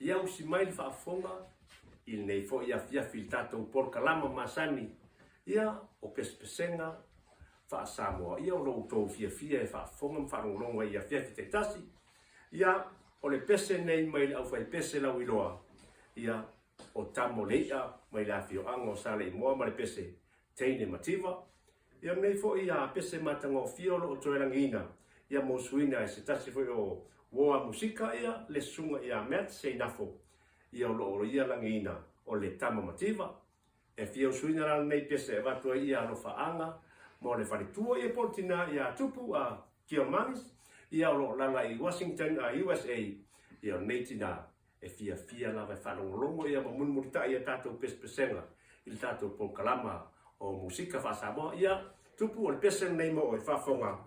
Ia usi mai le faafofoga i lenei foi afiafi i le tatou polokalama masani, ia, o Pesepesega Faa-Samoa. Ia, o lo outou fiafia e faafofoga ma faalogologo ai i afiafi taitasi. Ia, o le pese nei mai le aufaipese lauiloa, ia, o Tamo le I'a mai le afioaga o Saleimoa ma le pese Teine Mativa. Ia lenei foi a pese matagofie o lo o toe lagiina ia mo suina e se tasi foi o uo a musika ia le susuga ia Matt Seinafo ia o lo o ia lagiina o le Tama Mativa. E fia usuina la lenei pese e avatu ai ia alofaaga mo le faletua ia po o le tina ia Tupu a Kion Manis ia o lo o lala i Washington a USA ia o lenei tina E fiafia lava e faalogologo ia ma mulimulitai i a tatou pesepesega i le tatou polokalama o Musika Faa-Samoa. Ia, Tupu, o le pese lenei mo oe, faafofoga.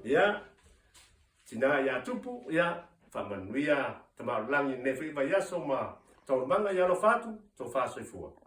Ia, tina ia Tupu, ia, faamanuia Tama o le Lagi i lenei foi vaiaso ma taualumaga, ia alofa atu, tofa soifua.